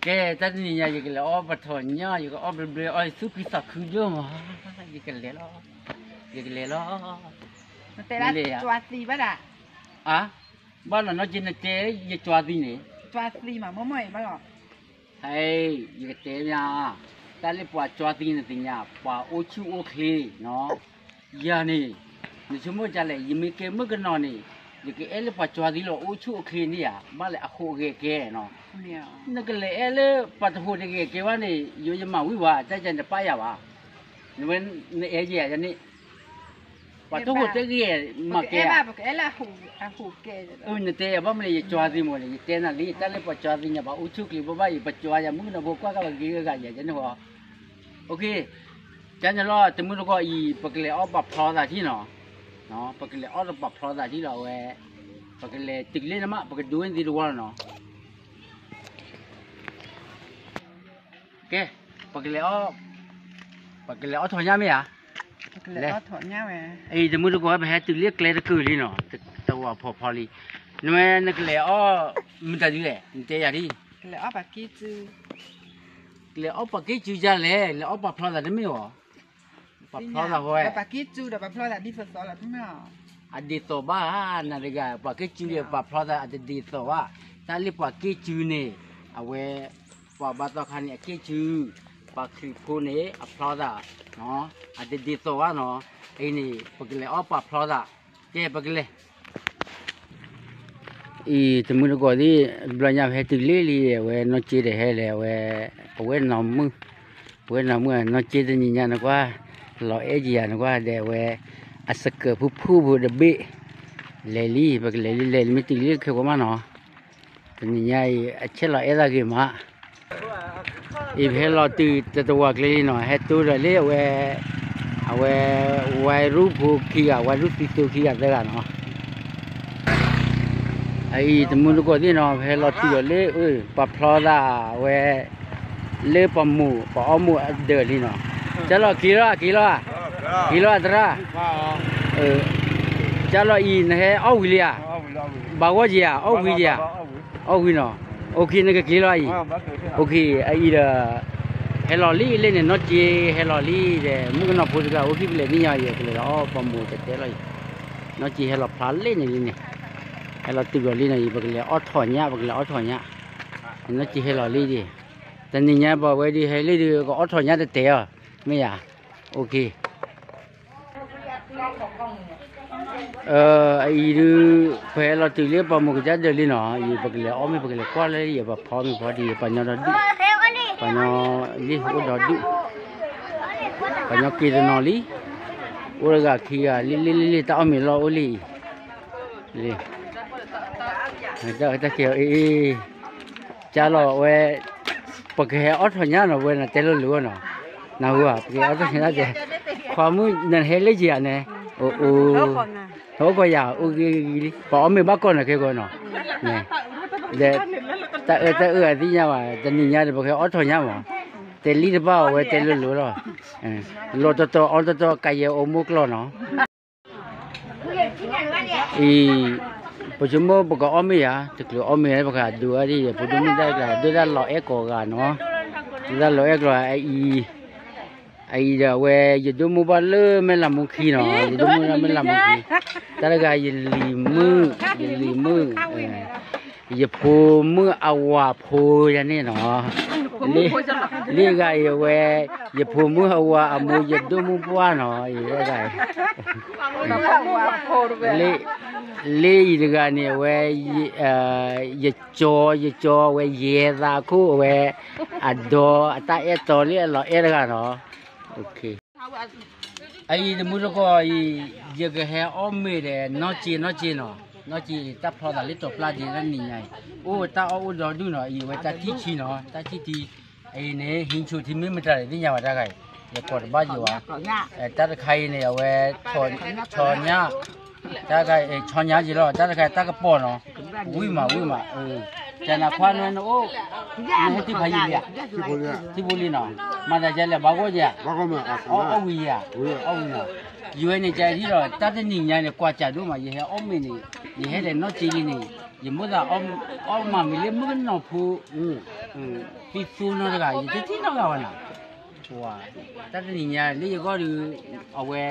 ကဲ တၢ်တနံၤညါ ယကလဲၤအီၣ်ပှၤထီၣ်ညၣ် ယကအီၣ်ဘျ့ဘျ့ အီၣ်ယသူၣ်ခုသးခုဒိၣ်မး, ယကလဲၤလီၤ, ယကလဲၤလီၤ, နတဲလၢ ယကလဲၤလီၤ, အါ, ဘၣ်လီၤနီၢ်က့ နတဲ ယကွၢ်သံန့ၣ်, ကွၢ်သံမး မိၢ်မိၢ်အံၤဘၣ်လီၤ, ဟဲ, ယကတဲမး, တၢ်လၢပှၤကွၢ်သံနသ့ၣ်ညါ ပှၤအိၣ်ဆူၣ်အိၣ်ချ့နီၤ ယၤန့ၣ်, နဆိကမိၣ်ဒ်လဲၣ် ယမ့ၢ်ကဲမုၣ်ကနီၤန့ၣ်, ယကအဲၣ်လၢပှၤကွၢ်သံလီၤအိၣ်ဆူၣ်အိၣ်ချ့န့ၣ်ဧါ, ဘၣ်လဲၣ်အဃိအဂဲၤကဲနီၤ, နကလဲၤအဲၣ်လၢပှၤတဟိၣ်တဂဲၤကဲဘၣ်န့ၣ် ယိယမၤဝံၤဘၣ် တၢ်ယၤနပၢ်ယၤဘၣ်, နဝဲ, နအဲၣ်ယၤယၤန့ၣ်, ပှၤတဟိၣ်တဂဲၤမၤကဲဧါ, နတဲယၤဘၣ်မနုၤလဲၣ် ယကွၢ်သံမ့ၢ်န့ၣ် ယတဲနၤလံ တၢ်လၢပှၤကွၢ်သံညါ ပှၤအိၣ်ဆူၣ်အိၣ်ချ့ဘၣ်ဘၣ်အံၤ ပကွၢ်ယၤမုၣ်ကနီၤဖိကွၢ်ကဘၣ်ဂ့ၤဂၤယၤန့ၣ်ဟီ ကန့ၣ်လီၤ တမုၢ်တကိးအံၤ ပကလဲၤအီၣ်ပာ်ဖျီသးထံၣ်နီၤ, ပကလဲၤအီၣ်တပာ်ဖျီသးထံၣ်လီၤဝဲ, ပကလဲၤတုၤလ့ၣ်နမး ပကဒိးန့ၢ်သ့တဝီလီၤနီၤ, ကဲ, ပကလဲၤအီၣ်, ပကလဲၤအီၣ်ထီၣ်ညၣ်မ့ၢ်ဧါ, လဲၤ, အံၤတမုၢ်တကိး ပဟဲတုၤလ့ၣ်ကျဲတကုာ်လံနီၤ, တဝီဖီဖီလံ, နဝဲနကလဲၤအီၣ်မတၤဒ်လဲၣ် နတဲယၤဒ် ကလဲၤအီၣ်ပာ်က့ၣ်စုဒ်လဲၣ်, လဲၤအီၣ်ပာ်ဖျီသးတမ့ၢ်ဧါ, ပာ်ဖျီသးဃီဝဲ, ပာ်က့ၣ်စုဒီးပာ်ဖျီသးဒ်သိးသိးလီၤတမ့ၢ်ဧါ, အဒ်သိးဘၣ်, နတဂၤ ပာ်က့ၣ်စုဒီးပာ်ဖျီသးအတဒ်သိးဘၣ်, တၢ်လၢပှၤက့ၣ်စုန့ၣ်, အဝဲ, ပှၤဘါသီခါန့ၣ် အက့ၣ်စု, ပှၤခရံာ်ဖိန့ၣ် အဖျီသး, အတဒ်သိးဘၣ်နီၤ, အံၤန့ၣ် ပကလဲၤအီၣ်ပာ်ဖျီသး, ကဲပကလဲၤ အံၤတမုၢ်တကိးသ့ၣ် ဘျီညါဖဲတုၤလ့ၣ်လံ အဝဲနီၢ်က့ဒီးဟဲလဲၣ် အဝဲ, ပဝဲနီၢ်မုၣ်, ပဝဲနီၢ်မုၣ် နီၢ်က့တနံၤညါနကွၢ်, လီၤအဲၣ်ကယၤနကွၢ်ဒီးအဝဲ, အစကၢးဖုဖုဖိတဘ့ၣ်, လဲၤလံ ပကလဲၤလံ လဲၤလံမ့ၢ်တုၤလ့ၣ်ခဲကိးမးနီၤ, တနံၤညါအံၤ အဆဲးလီၤအဲၣ်သးဂ့ၤမး အံၤပဟဲလီၤတုၤတတဝီကျဲလံနီၤ ဟဲတိဒီးလၢအဝဲ, အဝဲ, ဝဲရူၢ်ဖိခံဂၤ ဝဲရူၢ်သံသိခံဂၤသၢဂၤနီၤ, အအံၤတမုၢ်တကိးသ့ၣ်နီၤ ပဟဲလီၤတုၤဒီးလၢ, ပာ်ဖျီသးဝဲ, လၢပမိၢ် ပအီၣ်မိၢ်အဒၢးလံနီၤ, ကၢ်လီၤက့ၤလီၤ က့ၤလီၤ, က့ၤလီၤသရၣ်, ကၢ်လီၤအံၤ နဟဲအီၣ်ဝံၤလံဧါ, ဘၣ်ဂီၢ်က့ၤဧါ အီၣ်ဝံၤက့ၤဧါ, အီၣ်ဝံၤနီၤ, အိၣ်ခ့ နကက့ၤလီၤအံၤ, အိၣ်ခ့ အအံၤဒီး, ဟဲလီၤလံလၢန့ၣ် နီၢ်က့ဟဲလီၤလံဒီး မုၣ်ကနီၤဖိတဂၤအိၣ်ခံပလဲၤနံၣ်ညါအံၤ ကလဲၤလီၤအီၣ်ပမိၢ်တတဲလီၤအံၤ, နီၢ်က့ဟဲလီၤဖျါလၢန့ၣ်လံန့ၣ်, ဟဲလီၤတုၤလီၤလံနီၤအံၤ ပကလဲၤအီၣ်ထီၣ်ညၣ် ပကလဲၤအီၣ်ထီၣ်ညၣ်, နီၢ်က့ဟဲလီၤလံဒံး, တနံၤညါပှၤဝဲဒုးဟဲလံဒုး ကအီၣ်ထီၣ်ညၣ်တတဲအီၤ, မ့ၢ်ယၤ, အိၣ်ခ့ အအံၤဒုး, ပဟဲလီၤတုၤလၢပှၤမိၢ်ကစၢ်ဒၢးလံနီၤ, ယပကလဲၤအီၣ်မ့ၢ် ပကလဲၤကွၢ်လၢယပှၤဖီမ့ၢ်ဖီဒ်ယ ပှၤညီဒီဒူၣ်, ပှၤညီလံအိၣ်ဒီဒူၣ်, ပှၤညီက့ၤတနီၤလံ, အိၣ်တဂၤခံဂၤလံလံလံလံ တၢ်အီၣ်မ့ၤလီၢ်အိၣ်လံအံၤ, လံ, တၢ်က့ၤအီၤအ့ၣ် ကၢ်လီၤဝဲ, ပကဟဲအီၣ်ထီၣ်ညၣ်နီၤ ဝဲနတဲလိၤလိၤနီၤ, နဟူဧါ ပကဟဲအီၣ်ထီၣ်ညၣ်တဲ, ခွါမုၣ်နဟဲလၢယၤန့ၣ်, အိၣ်အိၣ်, ဟဲအိၣ်ကီၢ်ယၤ အိၣ်ဂ့ၤဂ့ၤလံ ပှၤအီၣ်မ့ၤဘၣ်ကီၢ်နီၤခဲကီၢ်နီၤ, ဒီး, တၢ်အၢတၢ်အၢအသ့ၣ်ညါဘၣ် တနံၤညါဒီး ပကဟဲအီၣ်ထီၣ်ညၣ်မး, တဲလံတဘၣ်အီၤ ဝဲတဲလိၤလိၤလီၤ, လီၤတီတီအီၣ်တီတီ ကယဲၢ်အိၣ်မိၢ်ကျီၢ်နီၤ အံၤ, ပဆိကမိၣ်ပကအီၣ်မ့ၢ်ဧါ, တချုးအီၣ်မ့ၢ်ဧါ ပကဒိးအါဒ်ယဲ ဖိဒိၣ်မုၣ်တၢ်ကျါ ဒိၣ်တၢ်လီၤအဲၣ်ကိးဂၤနီၤ, ဒိၣ်တၢ်လီၤအဲၣ်ကျီၤ အအံၤ, အအံၤဒီးအဝဲ ယဒိၣ်မိၢ်ဘၣ်လၢမဲၢ်လးမူခံနီၤ, ယဒိၣ်မိၢ်လၢမဲၢ်လးမူခံ, တၢ်တဂၤယလံၤမုၣ်, ယလံၤမုၣ် ယဖိမုၣ်အဝၤဖိယၤန့ၣ်နီၤ, လၢဂၤအံၤအဝဲ, ယဖိမုၣ်အဝၤအမိၢ် ယဒိၣ်မိၢ်ပှၢ်နီၤ, အံၤတဂၤအံၤ, လၢအံၤတဂၤန့ၣ် အဝဲ, ယကၠီ, ယကၠီဝဲ ယဲသးခိၣ်အဝဲ, အဒီအတၢ်အဲၣ်တီလၢအလီၤအဲၣ်တဂၤနီၤ, အအံၤတမုၢ်တကိးအံၤ, ယကဟဲအီၣ်မ့ၤဒီး နီၢ်က့နီၢ်က့နီၤ, နီၢ်က့အံၤ တၢ်ဖျီသးလၢတီၤပျၢ်ဒံးတနံၤညါအံၤ, အိၣ်တၢ်အီၣ်အိၣ်ဒီဒူၣ်နီၤ, အံၤဝဲတၢ်ထံၣ်ဆံနီၤ, တၢ်ထံၣ်ထံ, အံၤန့ၣ် ဟံးဆိထံမ့ၢ်မတၤလဲၣ်သ့ၣ်ညါဘၣ်တၢ်ဂၤအံၤ, ယကိးတဘၣ်ယံၤဘၣ်, တၢ်တခါအံၤန့ၣ် အဝဲ, ဆီညၣ်, တၢ်တခါအံၤ ဆီညၣ်က့ၤလီၤ, တၢ်တခါအံၤ တၢ်ကပီၤနီၤ, ဝံၣ်မးဝံၣ်မး, ကနၤခွါနအိၣ်, နဟဲထံၣ်ဖးယံာ်လံဧါ, ထံၣ်ဖိလံနီၤ, မၤသးဒ်လဲၣ် ဘၣ်ဂီၢ်ဧါ, အီၣ်ဝံၤဧါ, အီၣ်ဝံၤနီၤ, ယဝဲန့ၣ် ကထံၣ်ဒီး တၢ်တနံၤညါန့ၣ် ကွၢ်စးဒိၣ်မး ယဟဲအီၣ်မ့ၤန့ၣ်, ယဟဲဒီးနီၢ်က့လံန့ၣ်, ယမိၣ်သးအီၣ်မၤမ့ၤလၢမုၣ်ကနီၤဖိ, သံသူနီတဂၤ ယတထံၣ်နီတဂၤဘၣ်နၤ, တၢ်တနံၤညါလၢယဂီၢ်ဒီး အဝဲ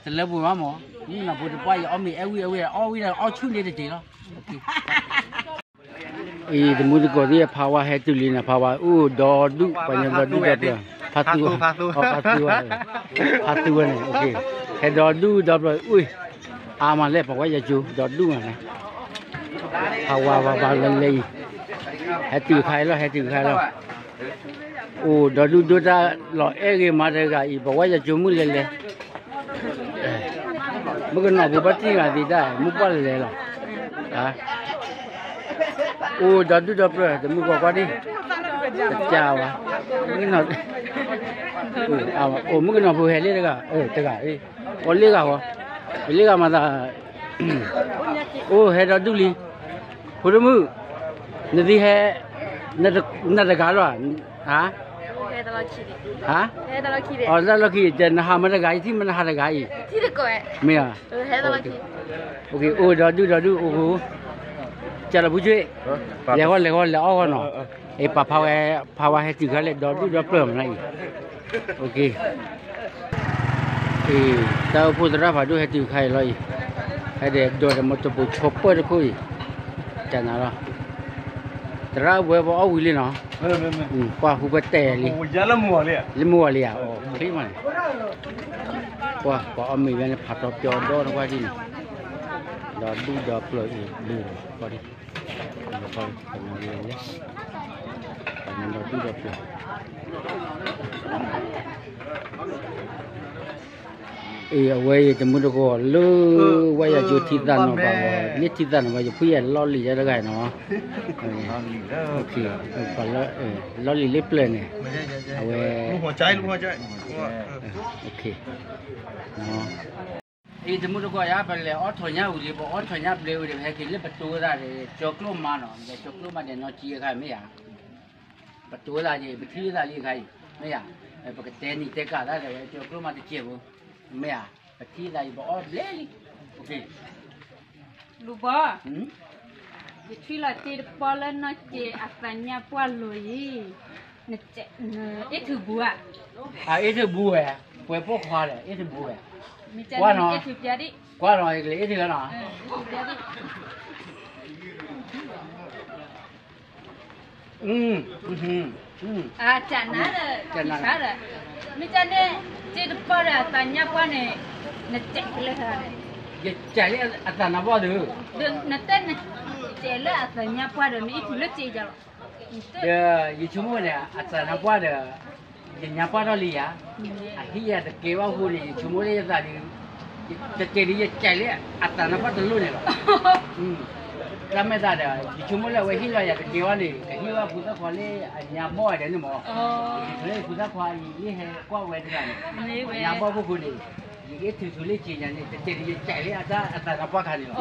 တလၢပှဲၤဘၣ်မး, မုၣ်ကနီၤဖိတပှၢ် ယအီၣ်မ့ၤအဲၣ်ဝံၤအဝံၤ အီၣ်ဝံၤဒီးအီၣ်ဆူၣ်န့ၣ်တက့ၢ်လီၤ. အံၤ တမူတကိးသ့ၣ် ဖးဝါဟဲတုၤလံန့ၣ် ဖးဝါအိၣ်ဒီဒူၣ် ပှၤညါဒီဒူၣ်ဒီပျၢၤ ဖးသူ, ဖးသူ, ဖးသူဝဲန့ၣ် ဟဲဒီဒူၣ်ဒီပျၢၤအိၣ်, အါမးလဲၣ် ပှၤဝဲယၤကၠိ ဒီဒူၣ်မးန့ၣ်, ဖးဝါဘၣ်ဘၣ်လဲၤလဲၤအံၤ, ဟဲတုၤခါအံၤလီၤ ဟဲတုၤခါအံၤလီၤ. အိၣ်ဒီဒူၣ်ဒိၣ်တၢ်လီၤအဲၣ်ဂ့ၤမးတဂၤအံၤ ပှၤဝဲယၤကၠိမုၣ်လဲၤလဲၤ မုၣ်ကနီၤဖိဘၣ်တံၢ်ဂၤသ့တၢ် မုၣ်ပှၢ်လဲၤလဲၤလီၤ, အိၣ်ဒီဒူၣ်ဒီပျၢၤ တမူတကိးကွၢ်ဒံး, တကးဝဲ, မုၣ်ကနီၤ, အိၣ်မုၣ်ကနီၤဖိဟဲလံတဂၤ, တဂၤ, အိၣ်လံဂၤဃီ, လံဂၤမၤသး, အိၣ်ဟဲဒီဒူၣ်လံ, ဖိဒိၣ်မုၣ်, နသံဟဲ, နတဂၤလီၤ, ဟါ, ဟါ, အတၢ်လီၢ်ခံ နဟးမၤတဂၤအံၤ ထံၣ်မ့ၢ်နဟးတဂၤအံၤ, မ့ၢ်ဧါ, အိၣ်ဒီဒူၣ်ဒီဒူၣ်အိၣ်ဃိ, ကၢ်လီၤဖူဆွံ, လဲၤဃီလဲၤဃီလဲၤအီၣ်ဃီနီၤ, အပာ်ဖးဝဲ, ဖးဝါဟဲတုၤခါလဲၣ် ဒီဒူၣ်ဒီပျၢၤမးနၤအံၤ, တၢ်အိၣ်ဖှိၣ်သရၣ်ဖးဒိၣ်ဟဲတုၤခါအံၤလီၤအံၤ, ဟဲဒီးဒိးဒီးမ့ၢ်တပူၤဆိပၢၢ်တခိၣ်အံၤ, ကနၤလီၤ, သရၣ်ဝဲပအီၣ်ဝံၤလံနီၤ, ကွၢ်ဟူပတဲလံ, လၢမုၢ်ဝီၤလံဧါ, ချ့မးန့ၣ်, ကွၢ်ပှၤအီၣ်မ့ၤဝဲန့ၣ် ဖးထီပၠီဒီနကွၢ်ဒ်န့ၣ်, ဒီဒူၣ်ဒီပျၢၤအံၤဘျုး, ကနၤလံ, ကနၤဒီဒူၣ်ဒီပျၢၤ အံၤ အဝဲအံၤတမူတကိးလၢ ဝဲယၤကၠိထံသးနီၤဘၣ်, မ့ၢ်ထံသးနီၤဘၣ် ယဖုယဲၢ်လီၢ်လံၤယဲတဂၤနီၤ, လီၢ်လံၤလၢပျၢၤန့ၣ်, အဝဲ, အံၤတမူတကိးယၤ ပလဲၤအီၣ်ထီၣ်ညၣ်ဝံၤလံ ပအီၣ်ထီၣ်ညၣ်ဝံၤလံ ပဟဲက့ၤလၢပတိသၣ်ဒီး ကၠီကျိၣ်မါနီၤ, ကၠီကျိၣ်မါဒီးနီၢ်ကံအခါမ့ၢ်ယၤ ပတိသၣ်က့ၤ ပထံၣ်သးလံအခါအံၤ မ့ၢ်ယၤ, ပကတဲနံၤတဲကၢ်သးဒီးဝဲကၠီကျိၣ်မါတကဲးဖိ, မ့ၢ်ယၤ, ပထံၣ်သးအံၤ ပအီၣ်ဘျဲလံ, လူၤဘီ, ယထွံလီၤတ့ၢ်တပီလၢနီၢ်ကံအသးညၣ်ပှၢ်လိၤအံၤ, အ့ၣ်ထုးဘူးဧါ, အ့ၣ်ထုးဘူးဝဲ, ပှဲၤပိာ်ခွါဒီး အ့ၣ်ထုးဘူးဝဲ, ကွၢ်နီၤ, ကွၢ်နီၤ ယကလဲၤအ့ၣ်ထုးနီၤ နၤဒီး, မ့ၢ်တၢ်န့ၣ်, စ့တပီဒီးအသးညၣ်ပှၢ်န့ၣ်, နစဲးလၢ, ယစဲးလၢအသးနါပှၢ်ဒီး, ဒီးနတဲနစဲးလၢအသးညၣ်ပှၢ်ဒီး နအ့ၣ်ထူလၢစ့ယၤလီၤ, ဒီးယဆိကမိၣ်န့ၣ် အသးနါပှၢ်ဒီး ယညါပှၢ်ထီၣ်လံယၤ, အဟံၣ်ယၤတကဲဘၣ်အဃိန့ၣ် ယဆိကမိၣ်လၢယသးဒီး, တကဲးဒ်ယစဲးလၢအသးနါပှၢ်တလိၣ်န့ၣ်လီၤ. တၢ်မဲာ်သးဒီး ယဆိကမိၣ်လၢအဝဲဟ့ၣ်လီၤယၤတကဲဘၣ်န့ၣ် ကဟ့ၣ်ဘၣ်ဖိသၣ်ခွါလၢအညါဘီၣ်ဝဲဒၣ်န့ၣ်မး, ယဆိကမိၣ်လၢဖိသၣ်ခွါအံၤ လၢဟဲကွၢ်ဝဲတဂၤန့ၣ်, ညါဘီၣ်ခိၣ်ဃိန့ၣ်, ယအ့ၣ်ထူထူလၢစ့ယၤန့ၣ် တကဲးဒ်ယစဲးလၢအသးနါပှၢ်ခါန့ၣ်လီၤ.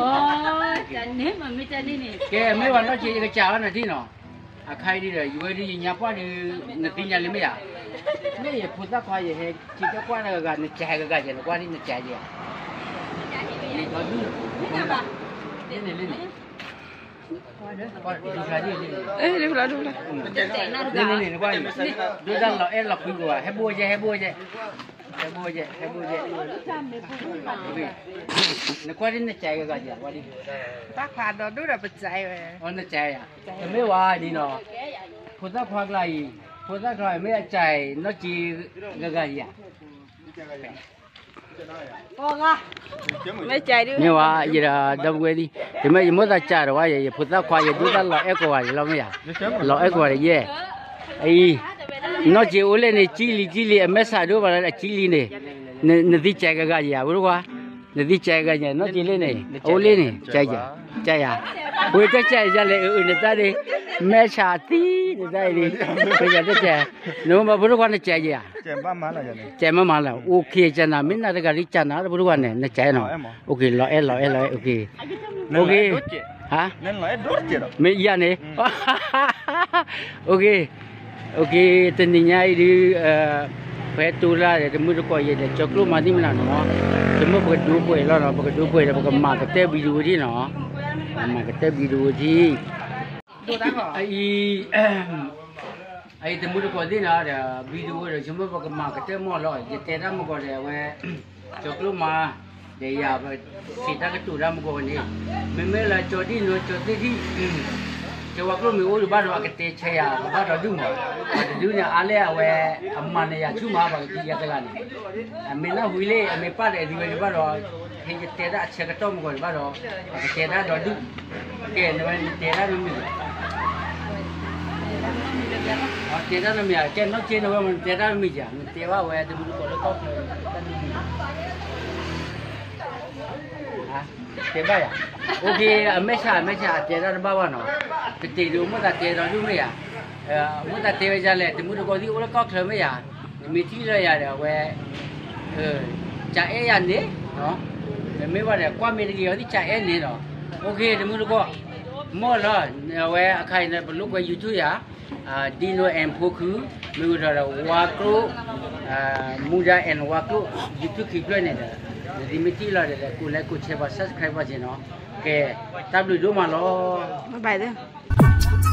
ကဲမ့ၢ်ဝဲနီၢ်ကံ ယကစးအီၤနၤဒ်နီၤ, အခါအံၤဒ်ဒီး ယဝဲဒ်ယညါပှၢ်ဒီး, နသ့ၣ်ညါလံမ့ၢ်ယၤ, မ့ၢ်ယဖိသၣ်ခွါယဟဲစ့တၢ်ကွၢ်တဂၤဂၤ နစဲးဂၤဂၤယၤ နကွၢ်ဒ်နစဲးယၤ, လၢန့ၣ်လၢန့ၣ်, ဒ်ဖျါဒ်န့ၣ်, ဒ်ဖျါဒ်ဖျါ, ဒ်န့ၣ်န့ၣ် နကွၢ်အံၤ, ဒိၣ်တၢ်လီၤအဲၣ်လီၤကွံကိးဂၤ ဟဲဘိယဲ ဟဲဘိယဲ ဟဲဘိယဲ ဟဲဘိယဲ, နကွၢ်ဒ်နစဲးဂၤဂၤယၤ ကွၢ်ဒ်, ဘၣ်ခွါဒီဒူၣ်ဒီးပစဲးဝဲ, နစဲးယၤ, တမ့ၢ်ဝဲဒ်နီၤ, ဖိသၣ်ခွါကျါအံၤ, ဖိသၣ်ခွါမ့ၢ်အစဲးနီၢ်ကံဂၤဂၤယၤ မ့ၢ်ဝဲ ယဲဒီး ဒီပုၢ်ဝဲၢ်သ့ၣ်, တမ့ၢ်ယမိၢ်သးစးဒီးဝဲ ယဖိသၣ်ခွါ ယဒိၣ်တၢ်လီၤအဲၣ်ကိးဂၤယၤလီၤမ့ၢ်ယၤ, လီၤအဲၣ်ကိးဂၤယဲ, အံၤ, နီၢ်ကံအိၣ်လဲၣ်န့ၣ် ကံလံကံလံ အမဲာ်ဆှးဒိၣ်ဘၣ်လၢအကံလံန့ၣ်, နသံစဲးဂၤဂၤယၤ ဖိခွါ, နသံစဲးဂၤယၤ နီၢ်ကံလဲၣ်န့ၣ် အိၣ်လဲၣ်န့ၣ် စဲးယၤ, စဲးယၤ, ဝဲတစဲးယၤလဲၣ် အၢ အၢ နတၢ်န့ၣ်, မဲာ်ဆှးသံ နတၢ်အံၤန့ၣ်, ပယၤတစဲး, နမ့ၢ်ဖိခွါနစဲးယၤ စဲးမးမးလၢ OK ကနၤ မ့ၢ်နၤတဂၤလံကနၤ တဖိတဝၤန့ၣ် နစဲးနီၤ, OK လီၤအဲၣ်လီၤအဲၣ်လီၤအဲၣ် OK, OK, ဟါ, မ့ၢ်ယၤန့ၣ်, OK, OK တနံၤညါအံၤဒုး, ပှဲၤတူၢ်လၢ်ဒီး တမုၢ်တကိးယဲဒီး ကၠီကျိၣ်မၤသံၣ်မနုၤနီၤ, တမုၢ်ပကဒိပှဲၤလီၤနီၤ ပကဒိပှဲၤဒီး ပကမၤကတၢၢ် video ဒ်နီၤ, မၤကတၢၢ် video ဒ် အံၤ အအံၤတမူတကိးသ့ၣ်နီၤဒီး video ဒီး ယမ့ၢ်ပကမၤကတၢၢ်မီၢ်လီၤ ယတဲတၢ်မုၢ်ကီၢ်ဒီးအဝဲ ကၠီၤကျိမၤ ဒီးယၤ ပစံးတၢ်ကတိၤတၢ်မုၢ်ကီၢ်န့ၣ် မ့မ့ၢ်လၢကၠီၤဒံၣ်နီၤ ကၠီၤသ့ၣ်ထံၣ် ကၠီၤဝါကျိမ့ၢ်အိၣ်ဒံးဘၣ်ဒီး အကတဲဆဲးယၤ ကဘၣ်ဒီးဒုးမး ပှၤတဒုန့ၣ် အါလဲၣ်အဝဲ အမၤနၢၤယၤဆူၣ်မး ပှၤကသံယၤတဂၤန့ၣ် အမ့ၢ်နၢ်ဟူလံ အမ့ၢ်ပၢ်ဒီးအဒုးဝဲဒံးဘၣ်ဒီး ဟဲယတဲဒၣ်အဆၢကတီၢ်မုၢ်ကီၢ်ဒံးဘၣ်ဒီး ပကတဲဒၣ်ဒီးဒုး ကဲ နဝဲနတဲဒၣ်မ့ၢ်မ့ၢ် တဲဒၣ်နမ့ၢ်ဧါ ကဲနီၢ်က့နဝဲမ့ၢ်နတဲဒၣ်နမ့ၢ်ဧါ နတဲဘၣ်ဝဲတမူတကိးလၢကီၢ်ချၢ တဲဘၣ်ယၤ OK အမဲာ်ဆှး အမဲာ်ဆှး အတဲဒၣ်တဘၣ်ဘၣ်နီၤ ကတဲဒုးမိၢ်သးတဲဒီးဒုးမ့ၢ်ဧါ မိၢ်သးတဲဝဲဒ်လဲၣ် တမူတကိးသ့ၣ်အိၣ်လၢကီၢ်ချၢမ့ၢ်ဧါ နမ့ၢ်ထံၣ်လၢယၤဒီးအဝဲ ကအဲၣ်ယၤန့ၣ် မ့မ့ၢ်ဘၣ်ဒီး ကွၢ်မ့ၢ်တဂ့ၤအီၤသ့ၣ် ကအဲၣ်န့ၣ်နီၤ OK တမူတကိး မ့ၢ်လီၤ အဝဲအခါအံၤန့ၣ် ပလိာ်ကွဲ YouTube ယၤ Dino and ဖိခု မ့ၢ်ဝံၤဒီး ဝါကျိ မူဒါ and ဝါကျိ YouTube ခံဖျၢၣ်န့ၣ်ဒီး နသုမ့ၢ်ထံၣ်လီၤဒီး ကိး like ကိး share ပှၤ subscribe ပှၤက့ၤနီၤ ကဲ တၢ်ဘျုးဒိၣ်မးလီၤ bye bye